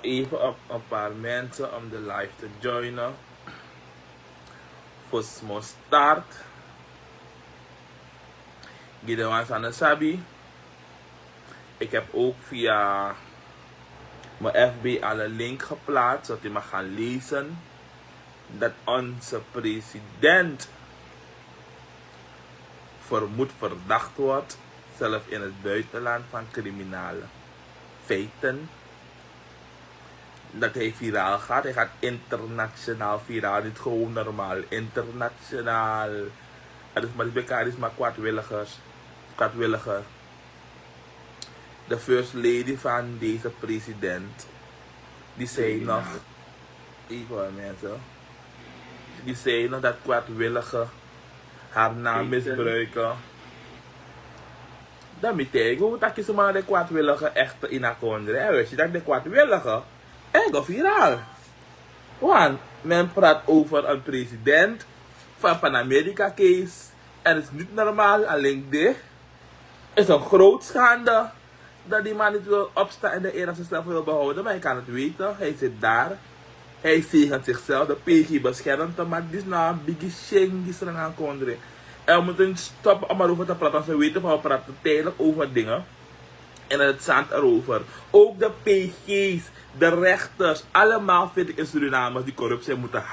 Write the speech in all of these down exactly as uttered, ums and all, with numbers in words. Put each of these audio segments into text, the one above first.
Even op een paar mensen om de live te joinen. Voor Small Start. Gideon Sanasabi. Ik heb ook via mijn F B al een link geplaatst, zodat u mag gaan lezen dat onze president vermoed verdacht wordt, zelfs in het buitenland, van criminele feiten. Dat hij viraal gaat. Hij gaat internationaal viraal. Niet gewoon normaal. Internationaal. Het is maar, die B K is maar kwaadwilligers. Kwaadwilliger. De first lady van deze president, die zei nog, even mensen, die zei nog dat kwaadwilligen haar naam misbruiken. Dan mi tegen hoe taki suma de kwaadwillige echte in a kondre. En we zien dat de kwaadwillige en go viraal. Want men praat over een president van Panamerika case. En het is niet normaal, alleen dit is een groot schande dat die man niet wil opstaan en de eer aan zichzelf wil behouden. Maar hij kan het weten, hij zit daar. Hij zegent zichzelf, de P G beschermt hem, maar dit is nou een biggie shame die ze aan kondre. En we moeten stoppen om erover te praten, want ze weten van we praten tijdelijk over dingen. En het zand erover. Ook de P G's, de rechters, allemaal vind ik in Suriname die corrupt zijn moeten.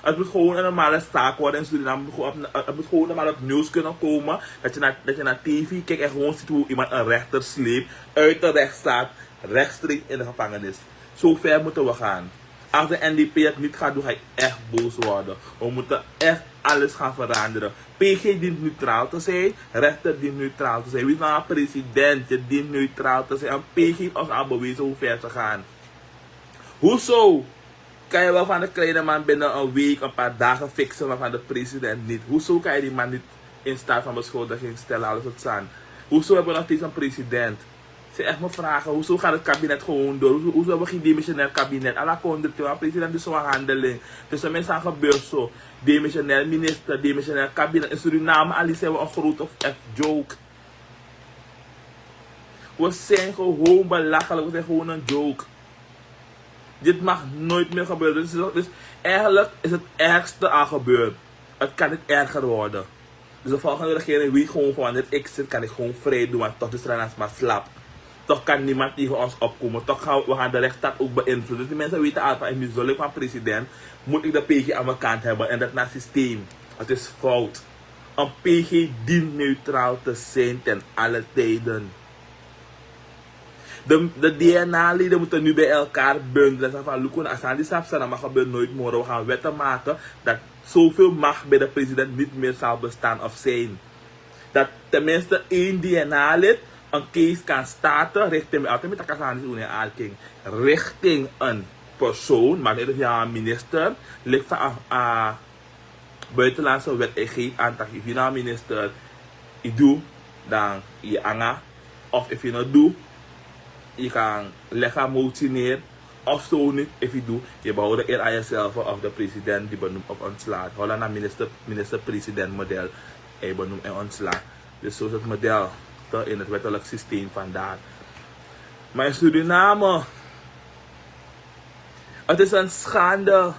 Het moet gewoon een normale zaak worden in Suriname. Het moet gewoon, het moet gewoon normaal op nieuws kunnen komen. Dat je naar, dat je naar T V kijkt en gewoon ziet hoe iemand een rechter sleept uit de rechtszaal rechtstreeks in de gevangenis. Zo ver moeten we gaan. Als de N D P het niet gaat doen, ga ik echt boos worden. We moeten echt alles gaan veranderen. P G dient neutraal te zijn. Rechter dient neutraal te zijn. Wie is nou een president? Je dient neutraal te zijn. En P G heeft ons al bewezen hoe ver te gaan. Hoezo kan je wel van de kleine man binnen een week, een paar dagen fixen, maar van de president niet? Hoezo kan je die man niet in staat van beschuldiging stellen, alles wat zijn? Hoezo hebben we nog steeds een president? Ze echt me vragen, hoezo gaat het kabinet gewoon door? Hoezo, hoezo hebben we geen demissionair kabinet? Ala kondre te wan president dus zo'n handeling. Dus de mensen aan gebeurt zo. Demissionair minister, demissionair kabinet. In Suriname, Ali, zijn we een grote f-, joke. We zijn gewoon belachelijk, we zijn gewoon een joke. Dit mag nooit meer gebeuren. Dus, dus eigenlijk is het ergste al gebeurd. Het kan niet erger worden. Dus de volgende regering weet gewoon van wanneer ik zit, kan ik gewoon vrij doen, want toch de Sranas maar slap. Toch kan niemand tegen ons opkomen. Toch gaan we, we gaan de rechtsstaat ook beïnvloeden. Dus die mensen weten al van, ik ben zo'n van president, moet ik de P G aan mijn kant hebben. En dat naar systeem. Het is fout. Een P G dient neutraal te zijn ten alle tijden. De, de D N A-leden moeten nu bij elkaar bundelen. Zo van, luku, als aan die sapsana mag gebeuren, nooit meer. We gaan wetten maken dat zoveel macht bij de president niet meer zal bestaan of zijn. Dat tenminste één D N A-lid een case kan starten richting, altijd met Takasanis Unie Arking, richting een persoon, maar niet ja, een minister, ligt van, ah, buitenlandse wet en geeft aan dat je na minister, je doet, dan je anga. Of if je not doet, je kan leggen een motie neer. Of zo niet, if je doet, je behoudt de eer aan jezelf of de president die benoemt of ontslaat. Holland naar minister, minister-president model. Hij benoemt en ontslaat. Dus zo is het model te-, in het wettelijk systeem vandaar. Maar in Suriname, het is een schande.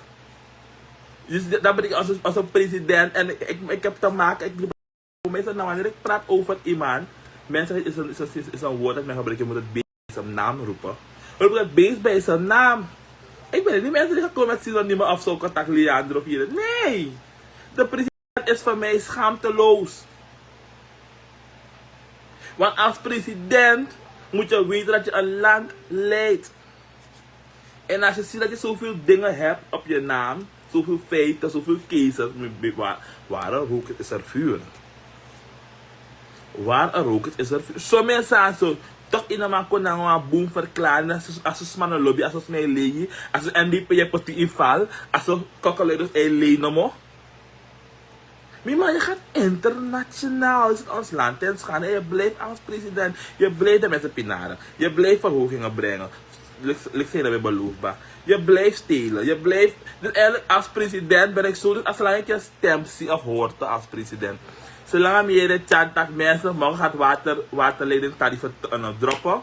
Dus dat betekent als een, als een president, en ik, ik, ik heb te maken, ik, mensen, nou, wanneer ik praat over iemand, mensen, is een, is een, is een woord dat men gebruikt, je moet het beest bij zijn naam roepen. We roepen het beest bij zijn naam. Ik ben niet mensen die gekomen met synoniemen of zo, contact Leandro of hier. Nee! De president is voor mij schaamteloos. Want als president moet je weten dat je een land leidt. En als je ziet dat je zoveel dingen hebt op je naam, zoveel feiten, zoveel cases, waar, waar er rook is, is er vuur. Waar er rook is, is er vuur. Sommige mensen zo, toch in een man kon dan een boom verklaren, als ze, als ze smannen lobby, als ze smijt legi, als ze N D P je partie inval, als ze kokkeluiders in lenomo. Mi man, je gaat internationaal. Is het ons land en schande. En je blijft als president. Je blijft de mensen pinaren. Je blijft verhogingen brengen. Lik-, lik zijn we beloofbaar. Je blijft stelen. Je blijft. Dus eigenlijk als president ben ik zo. Dus als lang ik je stem zie of hoor te als president. Zolang je de chat dat mensen morgen gaat water, waterleidingtarieven te-, eh, droppen.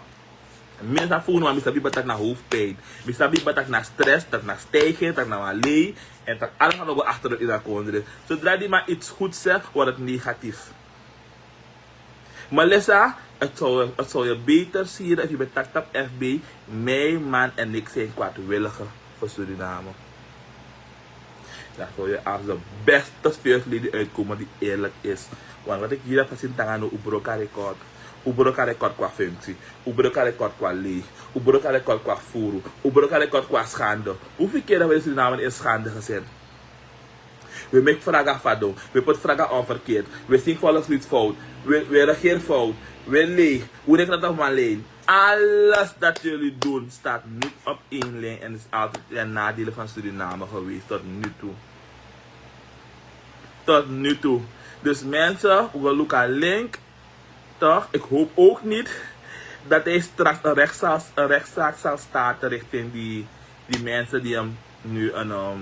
Mi no sabi fu unu, ma mi sabi batak na hoofdpijn. Mi sabi batak na stress, dat na stijgen, dat na wan lei. En dat alles gaat ook achter in dat kondre. Zodra die maar iets goed zegt, wordt het negatief. Melissa, het zou, het zou je beter sieren als je bent takt op F B, mijn man en ik zijn kwaadwilligen voor Suriname. Dan zou je als de beste first lady uitkomen die eerlijk is. Want wat ik hier heb gezien, tanga no, u broka record. U broka record qua functie. U broka record qua lei. U broka record qua furu. U broka record qua schande. Hoeveel keer hebben we Suriname in schande gezet? We make vragen fadon. We put vragen onverkeerd. We zing volkslied fout. We, we regeer fout. We leeg. We rekenen dat van lijn. Alles dat jullie doen staat niet op één lijn en is altijd ten nadele van Suriname geweest tot nu toe. Tot nu toe. Dus mensen, we look aan link. Toch? Ik hoop ook niet dat hij straks een rechtszaak, een rechtszaak zal starten richting die, die mensen die hem nu een, ehm,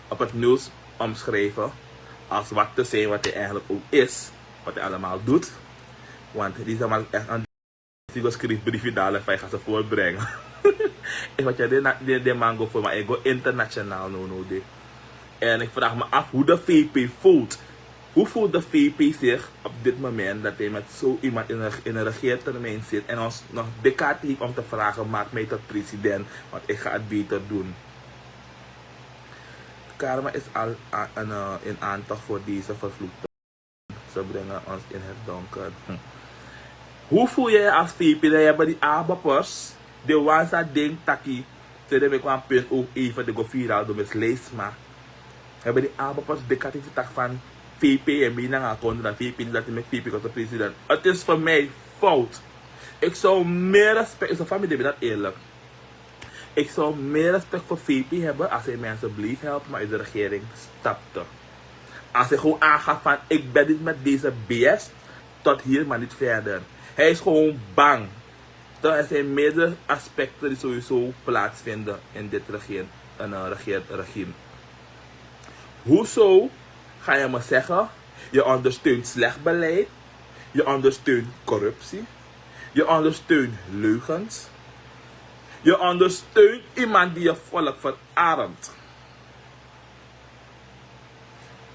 op het nieuws omschrijven als wat te zijn wat hij eigenlijk ook is, wat hij allemaal doet. Want die is allemaal echt een die go schrijf briefje dadelijk van je gaat ze voorbrengen. Ik wat je de, de, de man go voor, maar ik go internationaal no no de. En ik vraag me af hoe de V P voelt. Hoe voelt de V P zich op dit moment dat hij met zo iemand in een, in een regeertermijn zit en ons nog decade heeft om te vragen: maak mij tot president, want ik ga het beter doen. Karma is al a- een, eh, in aantocht voor deze vervloekte. Ze brengen ons in het donker. Hm. Hoe voel je je als V P? Dan hebben die abapers, de wansa denk taki, te de meki wan punt ook even de go viraal door mis leisma. Hebben die abapers de katifitak van V P en bijna gaan konden dan V P niet dat die met V P komt de president. Het is voor mij fout. Ik zou meer respect, is een familie, dat eerlijk. Ik zou meer respect voor V P hebben als hij mensen bleef helpen, maar uit de regering stapte. Als hij gewoon aangaf van: ik ben niet met deze B S, tot hier maar niet verder. Hij is gewoon bang. Dan er zijn meerdere aspecten die sowieso plaatsvinden in dit regeer, een, eh, regeer, regime. Hoezo ga je me zeggen, je ondersteunt slecht beleid, je ondersteunt corruptie, je ondersteunt leugens, je ondersteunt iemand die je volk verarmt.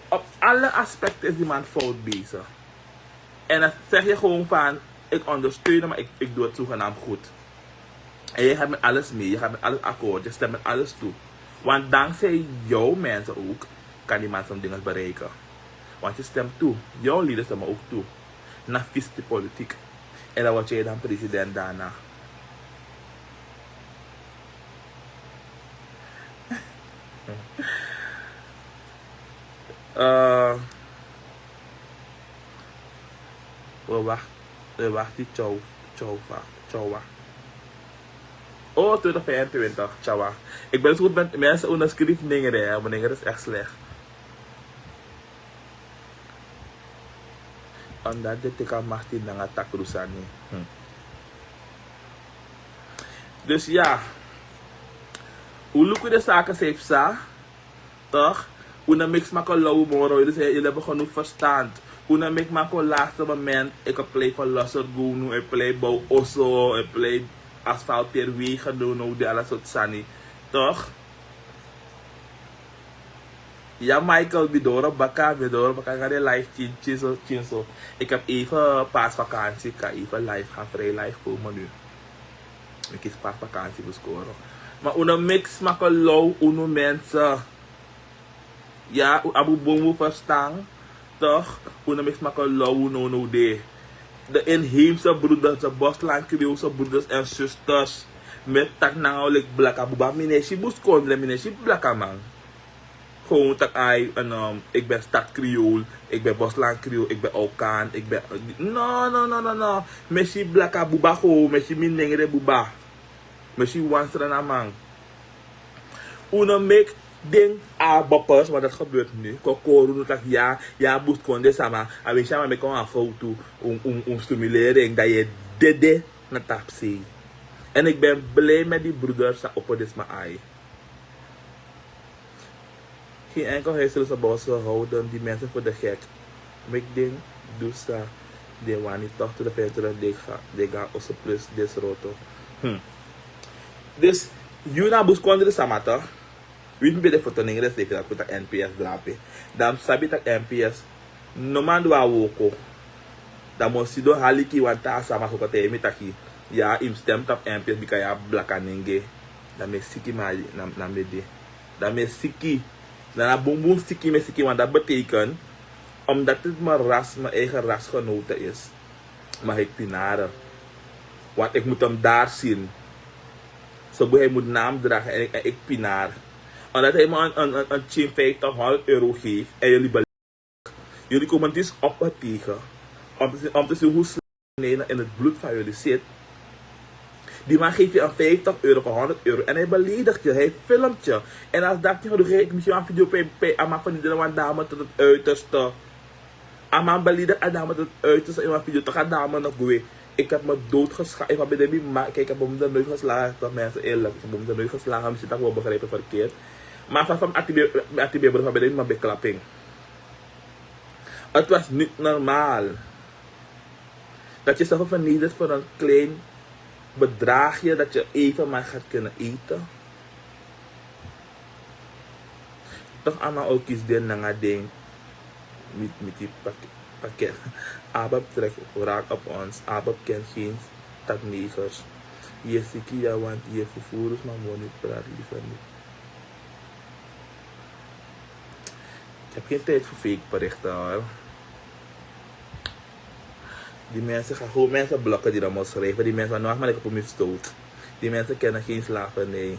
Op alle aspecten is die man fout bezig. En dan zeg je gewoon van: ik ondersteun hem, maar ik, ik doe het zogenaamd goed. En je gaat met alles mee, je gaat met alles akkoord, je stemt met alles toe. Want dankzij jouw mensen ook kan die man soms dingen bereiken. Want je stemt toe, jouw leden stemmen ook toe. Na vies die politiek. En dan word jij dan president daarna. Eh, we wachten, we wachten, ciao, ciao, ciao. Oh, twintig vijfentwintig, ciao. Ik ben zo goed met mensen onderschrijven, hè. Mijn Engels is echt slecht. Omdat de teka makti nanga takru sani. Hm. Dus ja, hoe luku de zaken zijn psa? Toch? Unu mix maken lauw moro, dus jullie hebben genoeg verstand. Unu mix maken laatste moment, ik play van losse gunu, ik play bouw oso, ik play asfalteer wegen, no, no, die alles soort sani. Toch? Ja, Michael, mi doro baka, mi doro baka, ga de live chin, chin so, chin so. Ik heb even paasvakantie, ik kan even live gaan, vrij live komen nu. Ik is paasvakantie bescoren. Maar unu mix maken lauw, unu mensen. Ja, u abu bun wi verstaan. Toch? Unu mix maken lauw, no, no, de. De inheemse broeders, de Bosland Creoolse broeders en zusters. Met tak nanga lik blaka buba, mi no e si buskondre, mi no e si blaka man. Gewoon tak ai, en, ehm, ik ben stad Creool, ik ben Bosland Creool, ik ben Okan, ik ben, no, no, no, no, no. Mi e si blaka buba gewoon, mi e si mi nengre buba. Mi e si wan Sranaman. Unu meki den aboppers, want dat gebeurt nu. Kon kori unu taki ya, ya buskondre sama. A winsi a man meki wan fowtu, un, un, un stimulering, dan yu e dede na tapusei. En ik ben blij met die broeders san opo den sma ai. Geen enkel huiselijke bouw ze houden die mensen voor de gek. Meki den du san Den wani toch tu de fenster de ga, de ga oso plus de sroto. Hmm. Dus, yu na buskondri samata. Wit mi ben de foto nengre se fina kuta N P S drape. Dan sabi tak N P S. No man du a woko. Dan mo sidon haliki wan ta sama so kote mi taki. Ya, im stem tap N P S bika ya blaka nenge. Dan me siki ma na, na me de. Dan me siki. Dan na bun bun siki me siki, want dat betekent, omdat het mijn ras, mijn eigen rasgenote is, mag ik pinaren. Want ik moet hem daar zien. Zo hij moet naam dragen en ik, en ik pinaar. Omdat hij me een, een, een, een chin vijftig, honderd euro geeft en jullie beleven. Jullie komen dus op het tegen. Om te, om te zien hoe slavernij in het bloed van jullie zit. Die man geeft je een vijftig euro voor honderd euro en hij beledigt je, hij filmt je. En als dat niet genoeg is, ik misschien een video bij, bij Ama van die dame tot het uiterste. A man beledigt a dame tot het uiterste in een video, toch a dame nog gwe. Ik heb me doodgeslagen. Ik heb bij de mama, kijk, ik heb mijn moeder nooit geslagen, toch mensen eerlijk. Ik heb mijn moeder nooit geslagen, misschien dat we begrijpen verkeerd. Maar van, van Atibe, Atibe, van bij de mama beklapping. Het was niet normaal. Dat je jezelf vernedert voor een klein bedragje dat je even maar gaat kunnen eten. Toch allemaal ook iets den nanga ding. Met, met die pak-, pakket. Abab trekt wraak op ons. Abab kent geen tatnegers. Je ziek, ja, want je vervoerders maar moet niet praten, liever niet. Ik heb geen tijd voor fake berichten, hoor. Die mensen gaan gewoon mensen blokken die dan moet schrijven. Die mensen, nou, maar ik heb hem stoot. Die mensen kennen geen slavernij.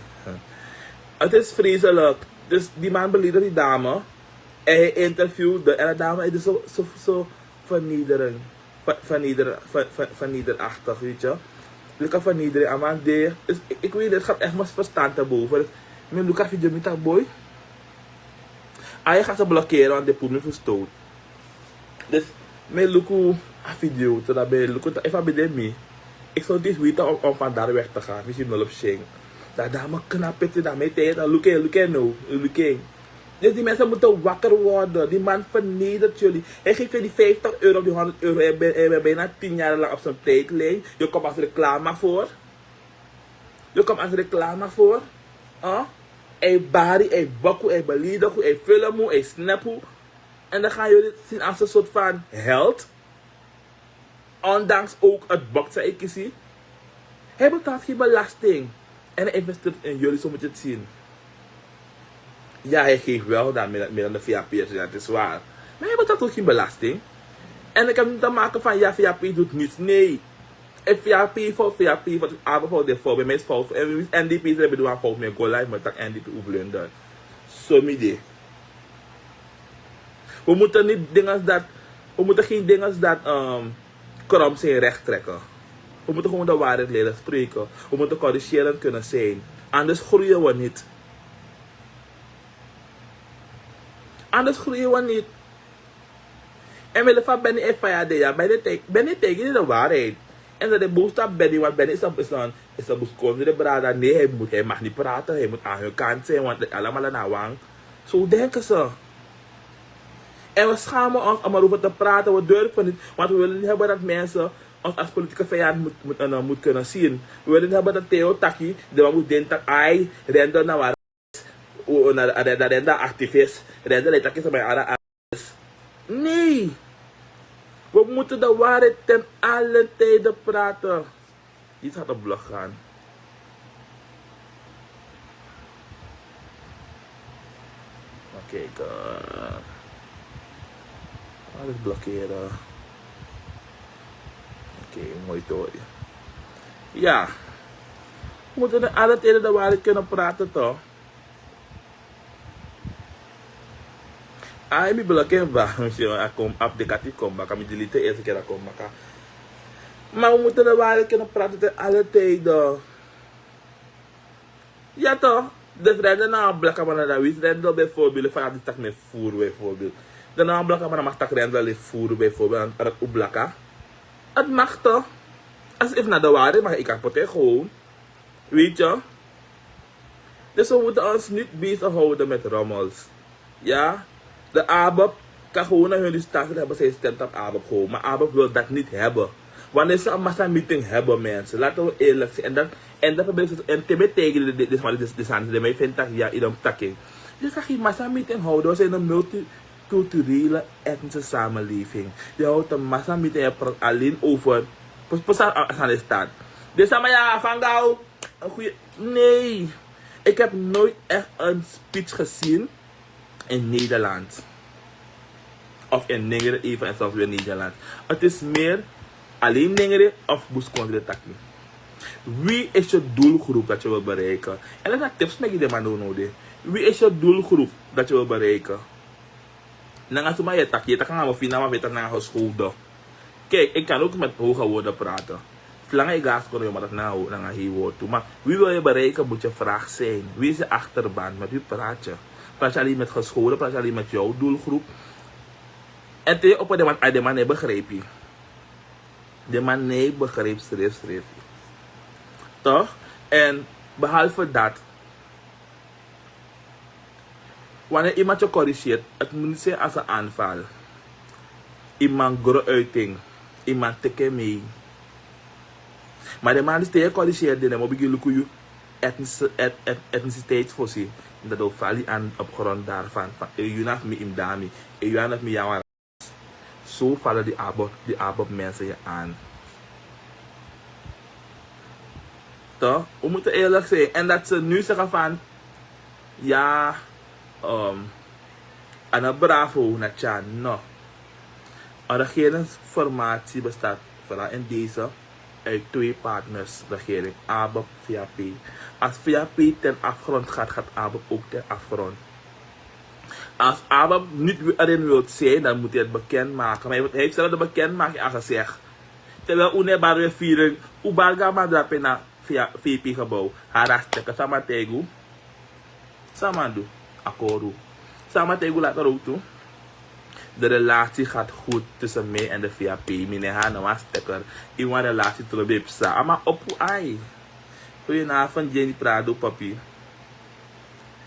Het is vreselijk. Dus die man beledigde die dame. En hij interviewde. En de dame is dus zo, zo, zo vernedering. Ver-, verneder-, ver-, ver-, vernedrachtig, weet je. Like vernedering, a man de, is, ik, ik weet niet, het gaat echt mijn verstand te boven. Dus, mijn Luca video met dat boy. Hij gaat ze blokkeren, want de put me verstoot. Dus, mijn Luca a video, zodat bij Luca, if I be there me, ik zou dit weten om, om van daar weg te gaan. Misschien nul op Shane. Dat dame knap het, dat mij tijd, dat Luca, Luca, no, Luca. Dus die mensen moeten wakker worden. Die man vernedert jullie. Hij geeft jullie vijftig euro of die honderd euro. Hij bent, hij bent bijna tien jaar lang op zijn tijdlijn. Je komt als reclame voor. Je komt als reclame voor. Huh? Hij bari, hij bok u, hij beledig u, hij film u, hij snap u. En dan gaan jullie het zien als een soort van held. Ondanks ook het boksen, ik zie. Hij betaalt geen belasting. En hij investeert in jullie, zo moet je het zien. Ja, hij geeft wel dan meer, meer dan de V A P'ers, ja, het is waar. Maar hij betaalt ook geen belasting. En ik heb niet te maken van, ja, V A P doet niets. Nee. En V A P voor V A P, voor het A B V, de voor, bij mij is fout. En N D P, ze hebben doen een fout, maar go live, maar dat N D P, hoe blunder. Zo, mi die. We moeten niet dingen dat, we moeten geen dingen dat, ehm, krom zijn recht trekken. We moeten gewoon de waarheid leren spreken. We moeten corrigerend kunnen zijn. Anders groeien we niet. Anders groeien we niet. En we leven Benny en Faya de, ja. Benny tegen, Benny tegen de waarheid. En dat de boodschap Benny, want Benny is een, is een, is een buskondre brada. Nee, hij moet, hij mag niet praten. Hij moet aan hun kant zijn, want allemaal aan wang. Zo denken ze. En we schamen ons om erover te praten. We durven niet, want we willen niet hebben dat mensen ons als politieke vijand moet, moet, eh, moet kunnen zien. We willen niet hebben dat Theo taki, de man moet denken dat hij rende naar waar. O, na, na, na, na, na activist. Rende, hij taki, ze bij alle activist. Nee. We moeten de waarheid ten allen tijden praten. Iets gaat op blog gaan. Oké, kijken. Alles blokkeren. Oké, mooi, toch. Ja. We moeten de alle tijden de waarheid kunnen praten, toch? Ai, mi blokkeren ba, mi si a kon, update, a kon baka, mi delete eerste keer, a kon baka. Maar we moeten de waarheid kunnen praten ten alle tijden. Ja toch? Dus Rendel na a blakaman, na Wit Rendel bijvoorbeeld, vanaf die tak me voer bijvoorbeeld. Dan na a blakaman mag tak Rendel e voer bijvoorbeeld, aan, aan het oblaka. Het mag toch? Als if na de waarheid mag ik kapot gewoon. Weet je? Dus we moeten ons niet bezighouden met rommels. Ja, de ABAP, Kan gewoon na hun die staat hebben, zij stemmen op ABAP gewoon. Maar ABAP wil dat niet hebben. Wanneer ze een massameeting hebben, mensen, laten we eerlijk zijn. En dat, en dat probeer ik en te betekenen, de, de, de, de, de, de mij vindt dat ja, in een takking. Je kan geen massameeting houden. We zijn een multiculturele, etnische samenleving. Je houdt een massameeting, je praat alleen over pas aan de staat. Dus maar ja, van gauw. Een goede. Nee, ik heb nooit echt een speech gezien in Nederland. Of in Ningri, even en zelfs weer Nederland. Het is meer alleen Ningri of Buskondre taki. Wie is je doelgroep dat je wil bereiken? En dat zijn tips met die man doen nodig. Wie is je doelgroep dat je wil bereiken? Nanga suma ye taki, ye taki nanga mi fina, ma feta nanga geschoolde. Kijk, ik kan ook met hoge woorden praten. Zolang ik gas kon, maar dat nanga, nanga hei woord toe. Maar wie wil je bereiken, moet je vraag zijn. Wie is je achterban? Met wie praat je? Praat je alleen met gescholen? Praat je alleen met jouw doelgroep? En te op de man, ah, de man nee begrijp je. De man nee begrijp schrijf, schrijf. Toch? En behalve dat, wanneer iemand je corrigeert, het moet niet zijn als een aanval. Iemand gro uiting, iemand teke mee. Maar de man die tegen corrigeert, die moet beginnen lukken je etnische, et, et, etniciteit voor zich. Dat ook vali aan op grond daarvan. Van, eh, je naast me in dami, eh, je naast me. Zo vallen die ABAP, die ABAP mensen je aan. Toch? We moeten eerlijk zijn. En dat ze nu zeggen van, ja, um, aan een bravo, na tja, no. Een regeringsformatie bestaat vooral in deze uit twee partners, regering, ABAP, V H P. Als V H P ten afgrond gaat, gaat ABAP ook ten afgrond. Als ABAP niet wi-, erin wilt zijn, dan moet hij het bekendmaken. Maar hij, hij heeft zelf de bekendmaking al gezegd. Terwijl Unebar weer vieren, Ubarga Madrape na via V P-gebouw. Harastek, Samategu. Samandu, Akoru. Samategu later ook toe. De relatie gaat goed tussen mij en de V H P. Mine ha na wan stekker. In wan relatie terug bij psa. Ama opu ai. Goedenavond, Jenny Prado, papi.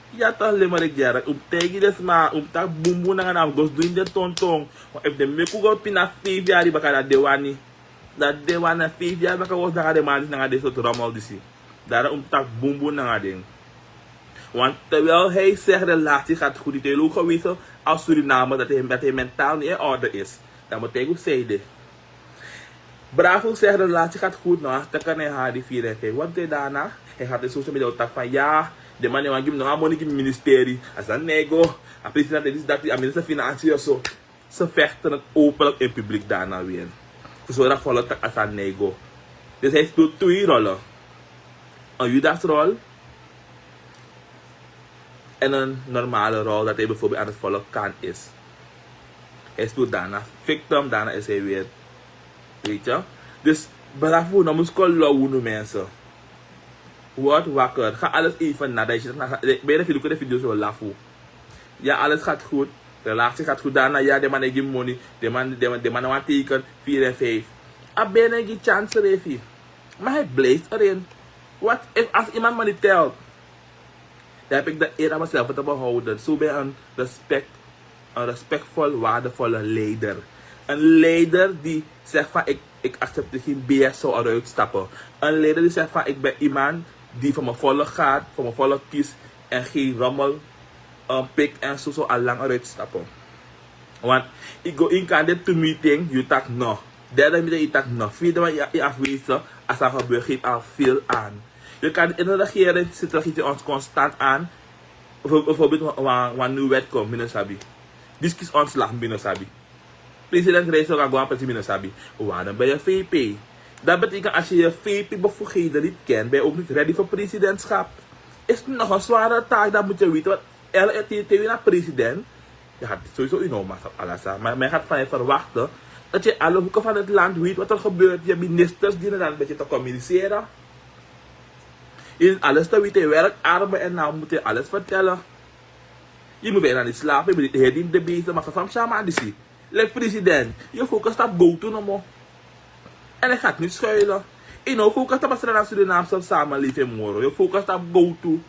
Ya toch, Limerick, Gerrit. Un taigi den sma, un taki bunbun nanga den, a mus go sidon ini den tonton. Want efu den meki un go pina feifi yari baka, dan den wani. Dan den wani, na feifi yari baka un o sidon nanga den man disi, nanga den sortu rommel disi. Daarom un taki bunbun nanga den. Want terwijl hij zegt relatie gaat goed, hij heeft ook gewezen als Surinamer dat hij, dat hij mentaal niet in orde is. Dan moet hij ook zeggen. Bravo zegt relatie gaat goed, no, a stekker na hari vier en vijf. Wat deed daarna? Hij gaat in social media taki van, ja, de man die wan gi mi, no, a money gi mi ministerie. A san nego, a president is dat, a minister Financiën of zo. Ze vechten het openlijk in publiek daarna weer. Ze zullen dat volk taki a san nego. Dus hij speelt twee rollen. Een Judasrol en een normale rol dat hij bijvoorbeeld aan het volk kan is. Hij speelt daarna victim, daarna is hij weer, weet je. Dus bravo, no mus kon low, no mensen. Word wakker, ga alles even na, dan je ziet, bijna veel de video's wil lafu. Ja, alles gaat goed. Relatie gaat goed. Daarna, ja, de man heeft money. De man, de man, de man wan teken, vier en vijf. A bijna geen chance, Refi. Maar hij blijft erin. Wat if als iemand maar niet telt? Dan heb ik de eer aan mezelf te behouden. Zo ben je een respect, een respectvol, waardevolle leider. Een leider die zegt van, ik, ik accepteer geen B S, zou eruit stappen. Een leider die zegt van, ik ben iemand die voor mijn volk gaat, voor mijn volk kiest en geen rommel, um, pik en zo, zou al lang eruit stappen. Want ik go in kan dit to meeting, you tak no. Derde meeting, you tak no. Vierde man, je, je afwezig, als dat gebeurt, geeft al veel aan. Je kan in de regering zitten, dat geeft je ons constant aan. Bijvoorbeeld, bijvoorbeeld, wa-, wa-, wanneer wet komt, mi no sabi. Discus ontslag, mi no sabi. President Rijssel kan go aan, precies, mi no sabi. Waarom ben je V P? Dat betekent, als je je V P-bevoegdheden niet kent, ben je ook niet ready voor presidentschap. Is nog een zware taak, dat moet je weten. Want elke keer te win president, je gaat sowieso, you know, maar alles aan. Maar men gaat van je verwachten dat je alle hoeken van het land weet wat er gebeurt. Je ministers dienen dan met je te communiceren. Je dient alles te weten, je werkt armen en naam moet je alles vertellen. Je moet bijna niet slapen, je moet niet heen de bezig, maar van Shama die zie. Like president, je focust op go-to no more. En hij gaat niet schuilen. Je no focust op de Surinaamse samenleving moro. Je focust op go-to.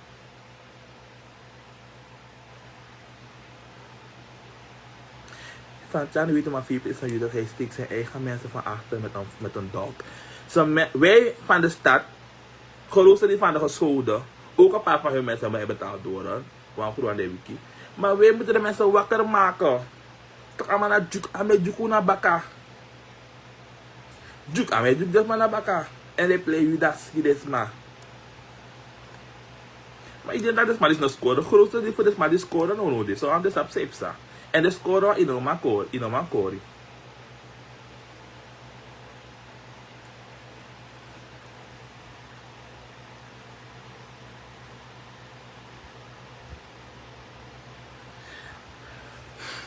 Santiano weet maar, Filipe is een Judas, hij steekt zijn eigen mensen van achter met een, met een dolk. Ze me- wij van de stad, geroosterd die van de geschoten, ook een paar van hun mensen hebben betaald door hen. Wan vrouw aan de wiki. Maar wij moeten de mensen wakker maken. Toch allemaal naar Juk, aan met Juk naar Baka. Juk, aan met Juk, dat maar naar Baka. En hij play Judas, die desma. Maar ik denk dat desma is een score. De grootste die voor desma die score, no, no, dit. Zo aan de sap sepsa. En de score in Oman Kori, in Oman Kori.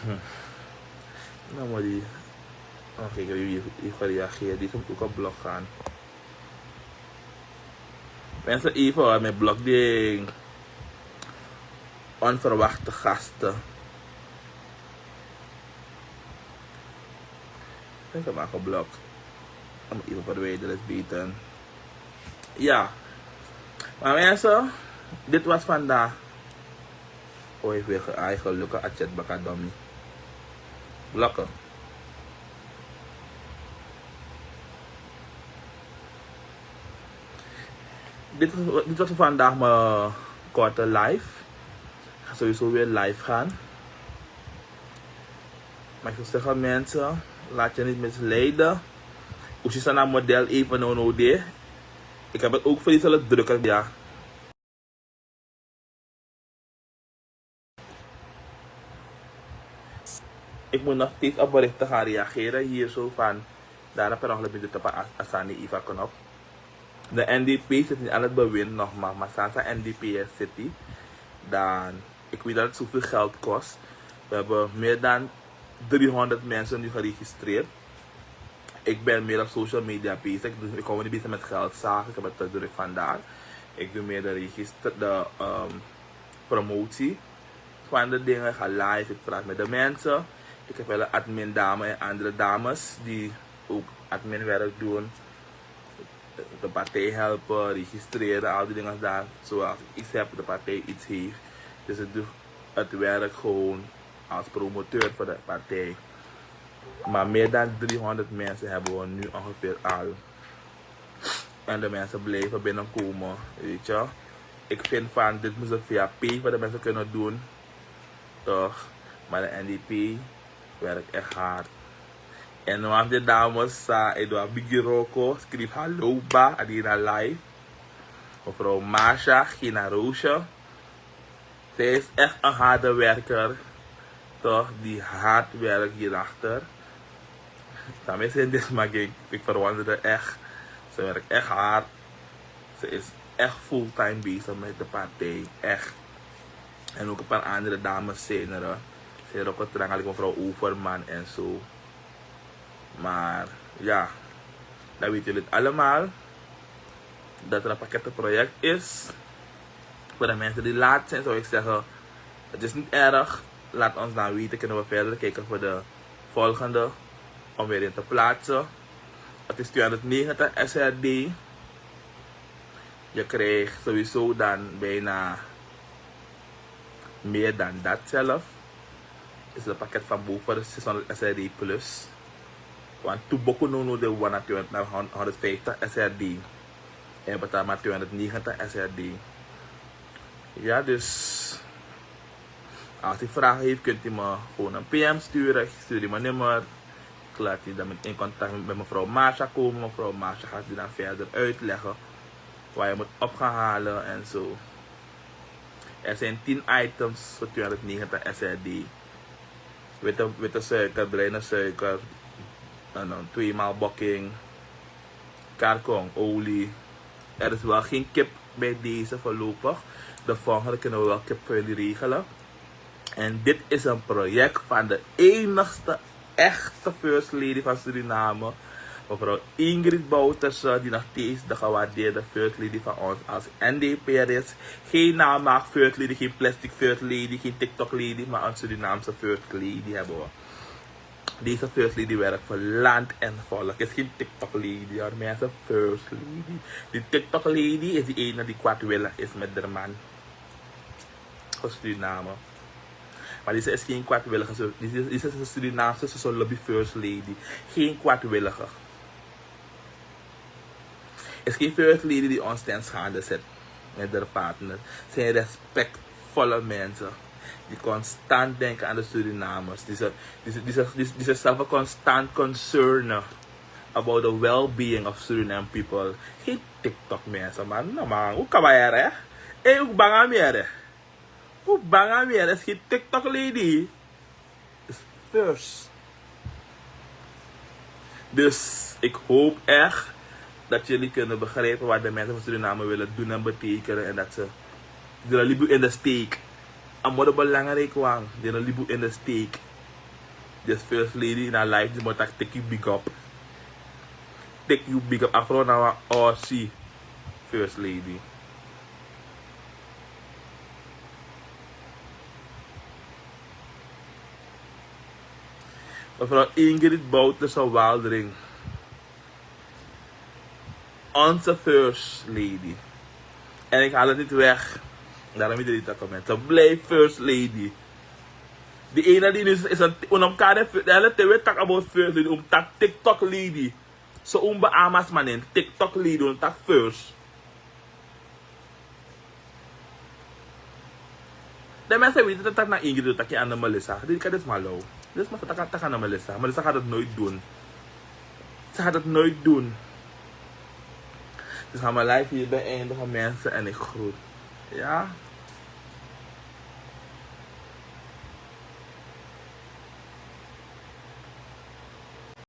Hmm. No, maar die. Oké, ik heb hier, hier gereageerd. Die is ook op blog gaan. Mensen, even hoor, mijn blog die onverwachte gasten. Mensen maken blog. Om even verwijderen is beter. Ja. Maar mensen, dit was vandaag. Oh, ik wil ge- eigenlijk een chat bakadomi. Blokken. Dit, is- dit was vandaag mijn korte live. Ik ga sowieso weer live gaan. Maar ik zou zeggen, mensen, laat je niet misleiden. Usisa na model even no no de. Ik heb het ook vreselijk druk, ja. Ik moet nog steeds op berichten gaan reageren hier zo van. Daarna per ongeluk ben ik op een Asani Iva knop. De N D P zit niet aan het bewind nogmaals, maar Sansa N D P City. Dan, ik weet dat het zoveel geld kost. We hebben meer dan driehonderd mensen nu geregistreerd. Ik ben meer op social media bezig. Ik, doe- ik hou me niet bezig met geldzaken. Ik heb het te druk vandaag. Ik doe meer de register, de ehm, promotie van de dingen. Ik ga live, ik praat met de mensen. Ik heb wel een admin dame en andere dames die ook adminwerk doen. De partij helpen, registreren, al die dingen daar. Zoals ik iets heb, de partij iets heeft. Dus ik doe het werk gewoon als promoteur voor de partij. Maar meer dan driehonderd mensen hebben we nu ongeveer al. En de mensen blijven binnenkomen, weet je. Ik vind van, dit moesten via P voor de mensen kunnen doen. Toch? Maar de N D P werkt echt hard. En want de dames, uh, Edouard Bigiroko, schrijft hallo, ba, Adina Live. Mevrouw Masha, Gina Roosje. Zij is echt een harde werker, toch? Die hard werkt hierachter. Dan is in dit, maar ik, ik verwonder echt. Ze werkt echt hard. Ze is echt fulltime bezig met de partij. Echt. En ook een paar andere dames zijn er. Ze zijn ook een trang, als mevrouw Overman en zo. Maar ja, dan weten jullie het allemaal. Dat er een pakkettenproject is. Voor de mensen die laat zijn, zou ik zeggen, het is niet erg. Laat ons dan weten, kunnen we verder kijken voor de volgende om weer in te plaatsen. Het is tweehonderdnegentig S R D. Je krijgt sowieso dan bijna meer dan dat zelf. Is een pakket van boven de zeshonderd S R D plus. Want tu boku no no de wan na tweehonderd, na hondertvijftig S R D. En je betaalt maar tweehonderdnegentig S R D. Ja, dus als u vragen heeft, kunt u me gewoon een P M sturen. Stuur u mijn nummer. Laat u dan met, in contact met mevrouw Marsha komen. Mevrouw Marsha gaat u dan verder uitleggen waar je moet op gaan halen en zo. Er zijn tien items voor tweehonderdnegentig S R D. Witte, witte suiker, bruine suiker, en dan tweemaal bokking, karkong, olie. Er is wel geen kip bij deze voorlopig. De volgende kunnen we wel kip voor jullie regelen. En dit is een project van de enigste echte First Lady van Suriname, mevrouw Ingrid Bouterse, die nog steeds de gewaardeerde First Lady van ons als N D P'er is. Geen namaak First Lady, geen plastic First Lady, geen TikTok Lady, maar een Surinaamse First Lady hebben we. Deze First Lady werkt voor land en volk. Is geen TikTok Lady, hoor. Mensen, First Lady. Die TikTok Lady is die ene die kwaadwillig is met de man. Voor Suriname. Maar deze is geen kwaadwillige, zo- deze, deze is een Surinaamse, zo, zo lobi first lady. Geen kwaadwillige. Is geen first lady die ons ten schande zet met haar partner. Zijn respectvolle mensen. Die constant denken aan de Surinamers. Die ze, die ze, die ze, die ze, die zichzelf constant concernen about the well-being of Suriname people. Geen TikTok mensen, man. No, man. Hoe kan je, hè? Hey, hoe bang aan je, hè? Hoe bang aan je, hè? Is geen TikTok lady. Is first. Dus ik hoop echt dat jullie kunnen begrijpen wat de mensen van Suriname willen doen en betekenen. En dat ze, ze libi in de steek. En wat belangrijk was, ze libi in de steek. Dus first lady in haar life, die moet echt take you big up. Take you big up. Afro na wan O C. First lady. Mevrouw Ingrid Bouterse Waldring. Onze first lady. En ik haal het niet weg. Daarom iedereen dat comment. Ze blijft first lady. Die ene die nu is een unum kare. De hele tijd we talk about first lady. Um tak TikTok lady. So un be amas man in TikTok lady un tak first. De mensen weten dat dat na Ingrid dat aan de Melissa. Die kan dit maar low. Dit maar dat kan aan de Melissa. Melissa gaat het nooit doen. Ze gaat het nooit doen. Dus gaan mijn live hier bij eindigen, mensen. En ik groet. Ja.